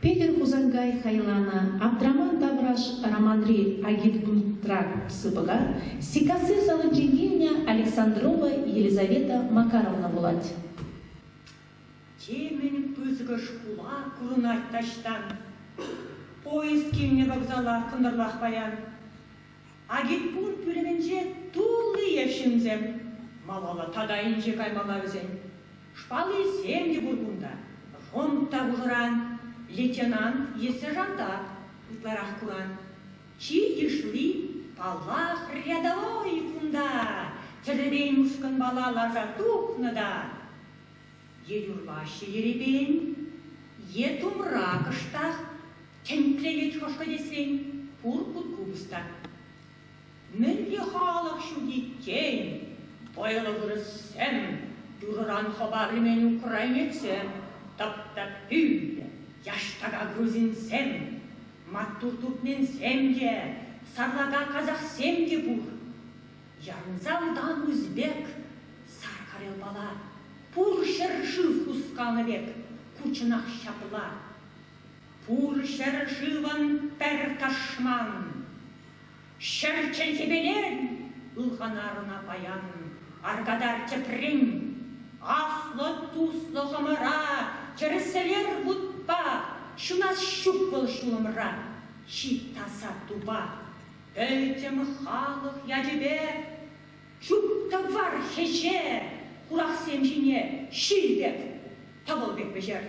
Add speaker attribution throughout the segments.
Speaker 1: Петӗр Хусанкай хайланӑ «Аптраман тавраш» романри агитбунтра сыпӑка Сиккасси салинчен килнӗ Александрова Елизавета Макаровна вулать.
Speaker 2: Темӗн пысӑкӑш хула курӑнать таҫтан. Поезд килнӗ вокзала кӑнтӑрлах паян. Агитпун пӳлӗмӗнче туллиех ҫынсем. Малалла тата инҫе каймалла вӗсен. Шпалисем те пур кунта. Фронт та хушӑран, лейтенант е сержанта ытларах куран. Чи йышли, паллах, рядовой кунта тӗрлӗрен ушкӑнпала ларса тухнӑ та е юрлаҫҫӗ ерипен, е тумра кӑштах тӗнклетет хӑш кӗтесрен пур хуткупӑс та. Мӗнле халӑх ҫук иккен, вӑйлӑ вырӑссем, юрӑран хӑпа пӗлмен украинецсем, тӑп-тӑп пӳллӗ, яштака грузинсем, маттур туркменсем те, сарлака казахсем те пур. Ярӑнса утан узбек сар карелпала, пур ҫӗршыв хускалнӑ пек, ку чӑнах ҫапла. Пур ҫӗршывӑн пӗр тӑшман. Ҫӗр чӗлхепелен ылханар ӑна паян, аркатар тӗпрен. Аслӑ туслӑхӑмӑра тӗрӗслер вутпа, ҫунас ҫук вӑл ҫулӑмра, чи таса тупа. Пӗтӗм халӑх ячӗпе чуп тӑвар хӗҫе хурахсем ҫине ҫил пек, тӑвӑл пек вӗҫер.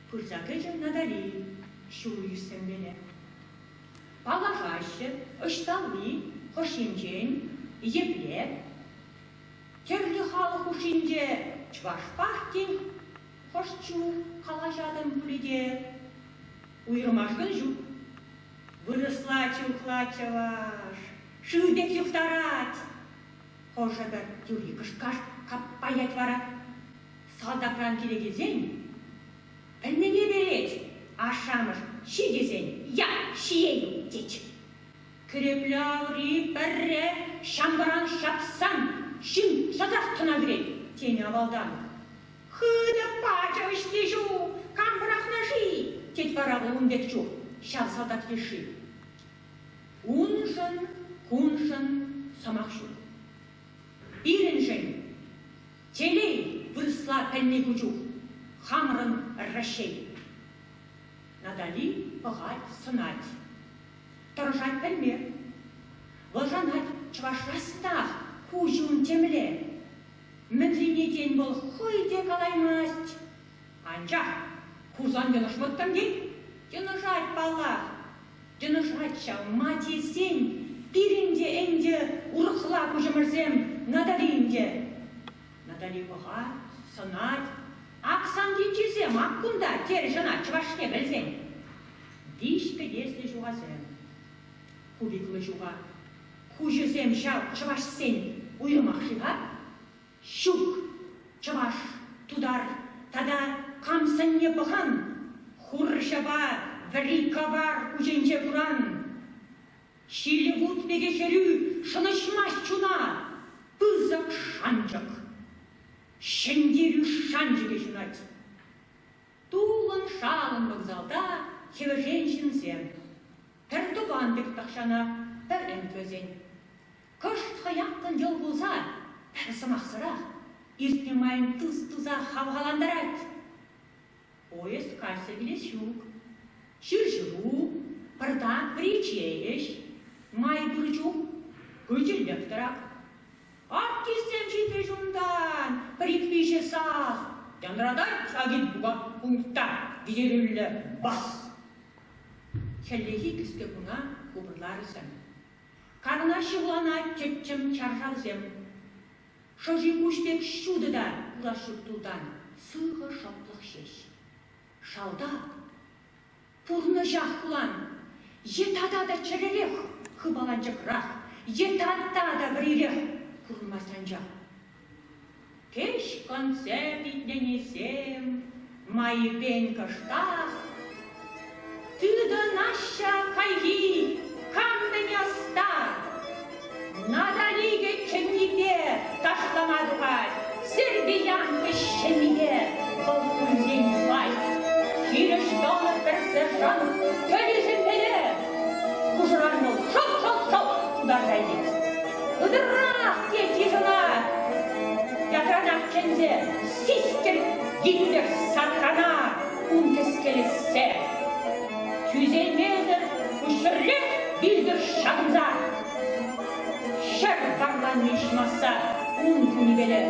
Speaker 2: Пырса кӗчӗ Натали ҫул ӳссӗмпеле. Паллашаҫҫӗ, ӑҫталли, хӑш енчен, епле. Тӗрлӗ халӑх хушшинче чӑвашпах тен хӑш чух калаҫатӑн пулӗ те, уйрӑмашкӑн ҫук. Вырӑсла чухлать чӑваш, шыв пек юхтарать. Хӑшӗ-пӗр юри кӑшт-кашт каппаять вара. Салтакран киле килсен пӗлмене перет, ашшӗ-амӑш ҫи тесен я ҫиейӗп тет. Кӗрепле аври пӗрре ҫамкаран ҫапсан ҫын часах тӑна кӗрет, тенӗ авалтан. Хытӑ пачӗ ӑҫти ҫук, кам пӑрахнӑ-ши? тет вара вӑл ун пек чух ҫав салтак йышши. Уншӑн, куншӑн сӑмах ҫук. Пирӗншӗн телей вырӑсла пӗлни ку чух хамӑрӑн Раҫҫей. Натали пӑхать, сӑнать. Тӑрӑшать пӗлме. Вӑл шанать чӑваш раснах куҫ ун темле. Мӗнлине тен вӑл хӑй те калаймасть. Анчах Хусан йӑнӑшмӑттӑм тет. Йӑнӑшать паллах. Йӑнӑшать ҫав, ма тесен пирӗн те ӗнтӗ урӑхла куҫӑмӑрсем Наталин те. Натали пӑхать, сӑнать. Ак сан енчисем, ак кунта, терӗҫ ӑна чӑвашне пӗлсен. Виҫ кӗтеслӗ ҫухасем. Кубиклӑ ҫуха. Куҫӗсем ҫав чӑвашсен уйрӑмах-ши-ха? Ҫук, чӑваш, тутар тата кам сӑнне пӑхан, хурҫӑпа вӗри кӑвар куҫӗнче куран. Ҫилӗ вут пекӗ хӗрӳ шӑнӑҫмасть чуна, пысӑк шанчӑк. Ҫӗнтерӳ шанчӑкӗ ҫунать. Тулӑн-шалӑн вокзалта хӗвӗшен ҫынсем. Пӗр тӑван пек тахҫанах пӗр ӗмӗт вӗсен. Кӑшт хӑяккӑн йӑл кулса, пӗр сӑмахсӑрах, иртнӗ майӑн тус туса хавхалантарать. Поезд кайса килес ҫук. Ҫыр-ҫыру, пӑртак вӗри чей ӗҫ, май пур чух пычӗ лектор Артистсем ҫитрӗҫ унтан, пӗр-ик-виҫӗ сас, янратать агитбука пункта витерӳллӗ бас. Хӗллехи кӗске куна хупӑрларӗ сӗм. Карӑнаҫҫӗ хулана тӗттӗм чаршавсем. Шӑши куҫ пек ҫутӑ та курас ҫук тултан, сыхӑ шӑплӑх ҫеҫ. Шалта пурнӑҫах хулан е тата та чӗрӗрех, хыпаланчӑкрах, е тата та вӗрирех курӑнмасть анчах. Кӗҫ концерт итленисем майӗпен кӑштах тытӑнаҫҫӗ хайхи кам мӗн ӑста. Наталике чӗннипе ташлама тухать, Сербиянка ҫеммипе вӑл куллен пай. Хирӗҫ тӑнӑ пӗр сержант кӗрӳсемпеле хушӑран вӑл шӑл-шӑл-шӑл тутарса илет. Ытӑрах тет йышӑнать. Ятранах чӗнсе систер Гитлер сатана ун кӗскелессе. Тӳсеймесӗр пуҫҫӗрлех вилтӗр ҫакӑнса. Ҫӗр варланми ҫӑмасса ун кунӗпеле.